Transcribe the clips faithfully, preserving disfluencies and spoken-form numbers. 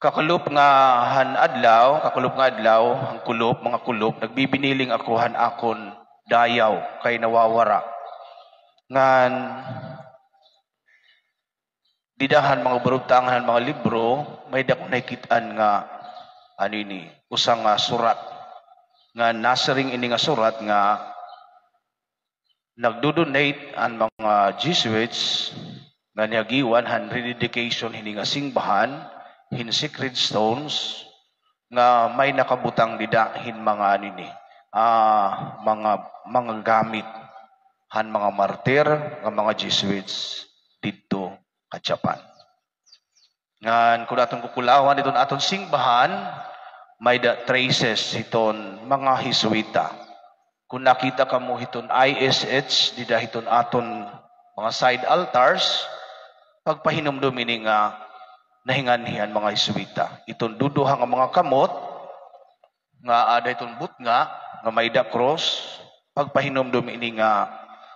Kakulop nga han adlaw, kakulop nga adlaw, han kulop, mga kulop, nagbibiniling ako han akon dayaw kay nawawara. Ngan dida han mga burugtangan han mga libro, may-ada ko nakit-an nga, ano ini, usa nga surat. Nga nasiring ini nga surat nga nagdo-donate an mga Jesuits nga niyagiwan han rededication hini nga singbahan hin Sacred Stones nga may nakabutang dida hin mga, ano ini, ah, mga, mga gamit han mga martir nga mga Jesuits didto ha Japan. Ngan kon aton kukulawan hiton aton singbahan, may-ada traces hiton mga Jesuita. Kon nakita kamo hiton I S H dida hiton aton mga side altars, pagpahinumdom ini nga nahinganhi han mga Jesuita. Iton duduha nga mga kamot nga aada hiton butnga nga may-ada krus, pagpahinumdom ini nga,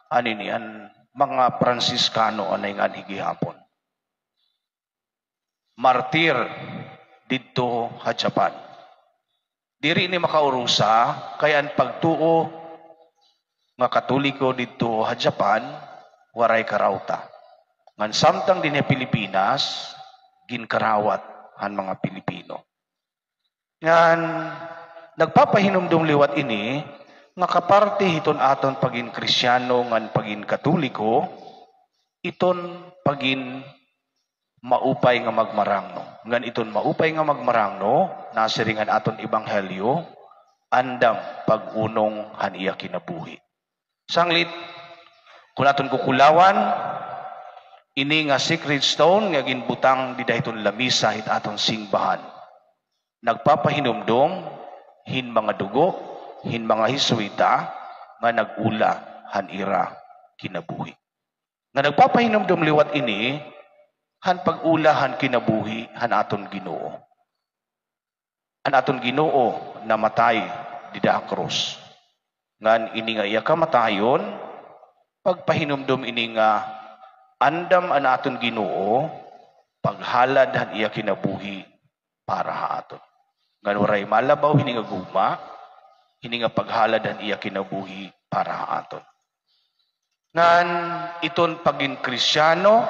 ano ini, an mga Pransiskano an nahinganhi gihapon. Martir didto ha Japan. Diri ini makaurusa kay an pagtuo nga Katoliko didto ha Japan waray karawta. Ngan samtang dinhi ha Pilipinas, ginkarawat han mga Pilipino. Ngan nagpapahinumdom liwat ini nga kaparte hiton aton pagin Kristiyano ngan pagin Katoliko, iton pagin maupay nga magmarangno. Ngan iton maupay nga magmarangno, nasiring an aton ebanghelyo, andam pag-unong han iya kinabuhi. Sanglit, kon aton kukulawan, ini nga sacred stone nga ginbutang dida hiton lamisa hit aton singbahan, nagpapahinumdom hin mga dugo hin mga Jesuita nga nag-ula han ira kinabuhi. Nga nagpapahinumdom liwat ini han pag-ula han kinabuhi han aton Ginoo. An aton Ginoo namatay dida ha krus. Ngan ini nga iya kamatayon, pagpahinumdom ini nga andam an aton Ginoo paghalad han iya kinabuhi para ha aton. Ngan waray malabaw hini nga gugma, hini nga paghalad han iya kinabuhi para ha aton. Ngan iton pagin Kristiyano,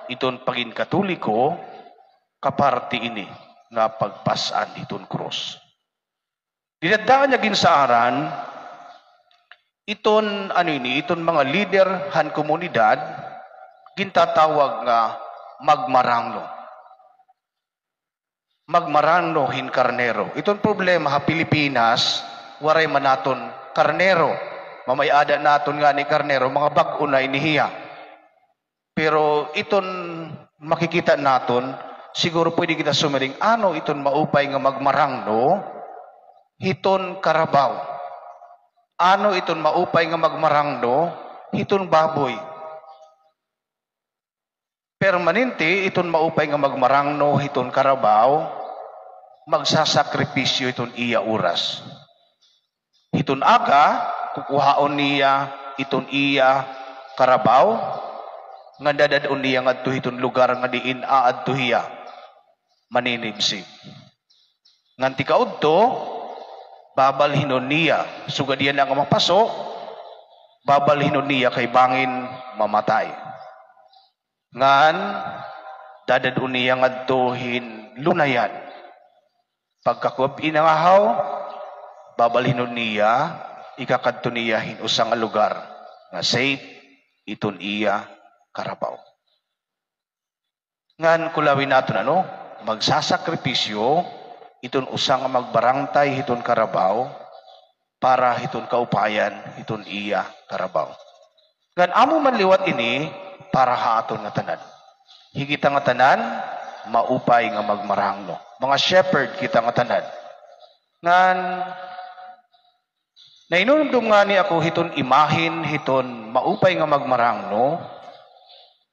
iton pagin Katoliko, kaparte ini nga pagpas-an hiton krus. Dida ha daan nga ginsaaran, iton, ano ini, iton mga lider han komunidad, gintatawag nga magmarangno. Magmarangno hin karnero. Iton problema ha Pilipinas, waray man naton karnero. Mamay-ada naton ngani karnero, mga bag-o na ini hiya. Pero iton makikita naton, siguro pwede kita sumiring, ano iton maupay nga magmarangno hiton karabaw? Ano iton maupay nga magmarangno hiton baboy? Permanente iton maupay nga magmarangno hiton karabaw, magsasakripisyo hiton iya oras. Hiton aga, kukuhaon niya iton iya karabaw, ngan dadad-on niya ngadto hiton lugar nga diin aadto hiya maninibsib. Ngan tikaudto, babalhinon niya, sugad hiya na nga mapaso, babalhinon niya kay bangin mamatay. Ngan dadad-on niya ngadto hin lunayan. Pagkakub-i na nga haw, babalhinon niya, ikakadto niya hin usa nga lugar nga safe iton iya karabaw. Ngan kulawi naton, ano, magsasakripisyo iton usa nga magbarangtay hiton karabaw para hiton kaupayan hiton iya karabaw. Ngan amo man liwat ini para ha aton ngatanan. Higit ha ngatanan, maupay nga magmarangno. Mga shepherd kita ngatanan. Ngan nahinumdom ngani ako hiton imahen hiton maupay nga magmarangno,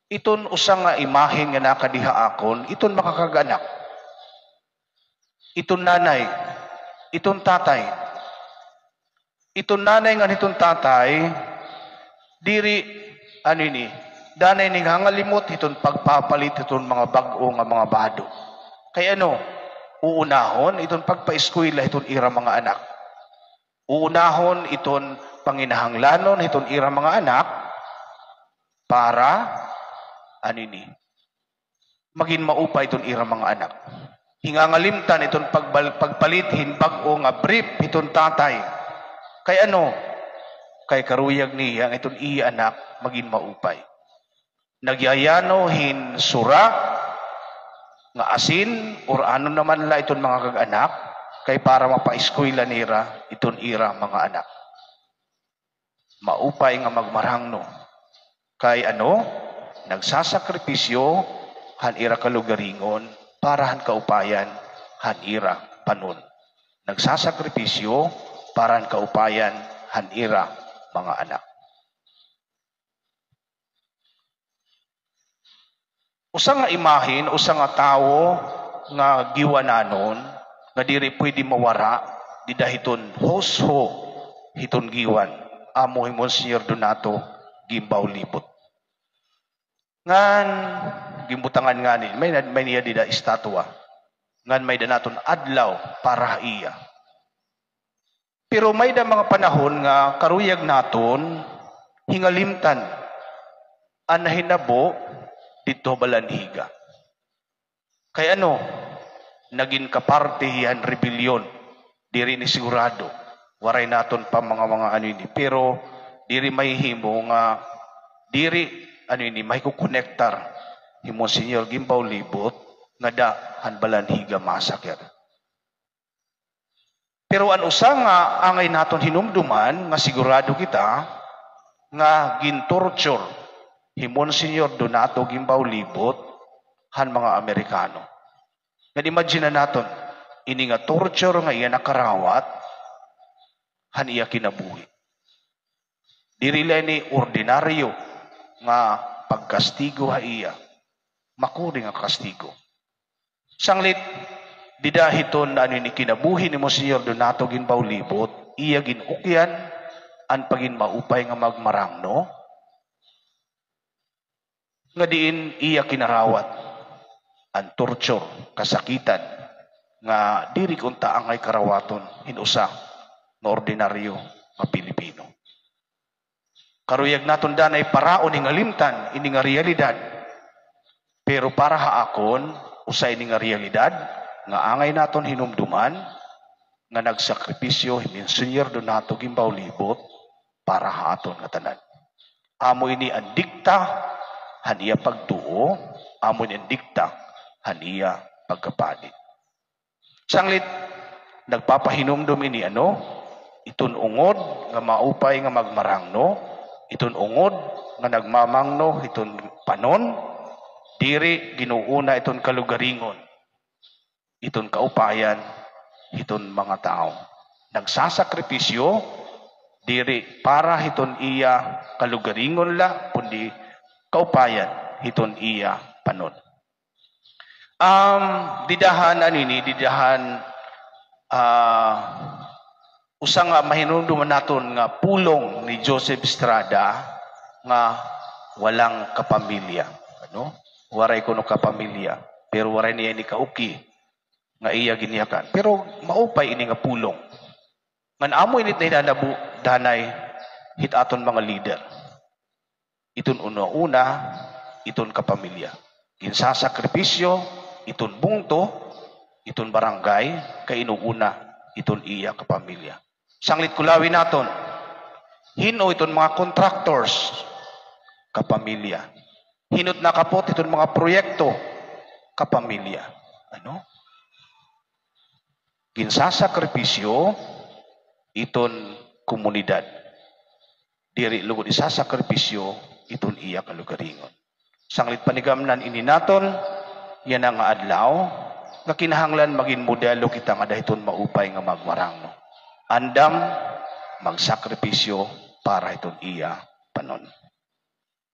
iton usa nga imahen nga nakadi ha akon, iton makakag-anak. Iton nanay, iton tatay. Iton nanay ngan hiton tatay, diri, ano ini, danay ning hangalimot hiton pagpapalit hiton mga bag-o nga mga bado. Kay ano, Uunahon iton pagpaeskwela hiton ira mga anak. Uunahon iton panginahanglanon hiton ira mga anak para, ano ini, magin maupay iton ira mga anak. Hingangalimtan iton pagbal-, pagpalit hin bag-o nga brief hiton tatay. Kay ano? Kay karuyag niya nga iton iya anak magin maupay. Nagyayano hin sura nga asin or ano naman la iton mga kag-anak, kay para mapaeskwela nira iton ira mga anak. Maupay nga magmarangno. Kay ano? Nagsasakripisyo han ira kalugaringon para han kaupayan han ira panon. Nagsasakripisyo para han kaupayan han ira mga anak. Usa nga imahen, usa nga tawo nga Guiuananon nga diri pwede mawara dida hiton who's who hiton Guiuan, amo hi Monsignor Donato Guimbao Libot. Ngan ginbutangan ngani, may, may niya dida estatwa. Ngan may-ada naton adlaw para ha iya. Pero may-ada mga panahon nga karuyag naton hingalimtan an nahinabo didto ha Balanhiga. Kay ano, nagin kaparte hiya han rebelyon. Diri ini sigurado. Waray naton pa mga, mga ano ini. Pero diri mahihimo nga diri, ano ini, mahikokonektar hi Monsignor Guimbao Libot ngada han Balanhiga massacre. Pero an usa nga angay naton hinumduman nga sigurado kita nga gin-torture hi Monsignor Donato Guimbao Libot han mga Amerikano. Ngan imagine naton, ini nga torture nga iya nakarawat han iya kinabuhi. Diri la ini ordinaryo nga pagkastigo ha iya. Makuri nga kastigo. Sanglit, dida hiton ano ini kinabuhi ni Monsignor Donato Guimbao Libot, iya gin-ukyan an pagin maupay nga magmarangno, nga diin iya kinarawat an torture, kasakitan, nga diri kunta angay karawaton hin usa nga ordinaryo nga Pilipino. Karuyag naton danay paraon hingalimtan ini nga realidad. Pero para ha akon, usa ini nga realidad nga angay naton hinumduman nga nagsakripisyo hi Monsignor Donato Guimbao Libot para ha aton ngatanan. Amo ini an dikta han iya pagtuo, amo ini an dikta han iya pagkapadi. Sanglit, nagpapahinumdom ini, ano, iton ungod nga maupay nga magmarangno, iton ungod nga nagmamangno hiton panon, diri gin-uuna iton kalugaringon, iton kaupayan hiton mga tawo. Nagsasakripisyo, diri para hiton iya kalugaringon la, kundi kaupayan hiton iya panon. Um, dida han, ano ini, dida han, ah, usa nga mahinumduman naton nga pulong ni Joseph Estrada nga walang kapamilya. Ano? Waray kuno kapamilya. Pero waray niya ini kauki nga iya ginyakan. Pero maupay ini nga pulong. Ngan amo ini it nahinabo danay hit aton mga lider. Iton una-una, iton kapamilya. Ginsasakripisyo iton bungto, iton barangay, kay inuuna iton iya kapamilya. Sanglit kulawi naton, hin-o iton mga contractors, kapamilya. Hin-o it nakapot hiton mga proyekto, kapamilya. Ano? Ginsasakripisyo iton komunidad. Diri lugod isasakripisyo iton iya kalugaringon. Sanglit panigamnan ini naton yana nga adlaw nga kinahanglan magin modelo kita ngada hiton maupay nga magmarangno. Andam magsakripisyo para hiton iya panon.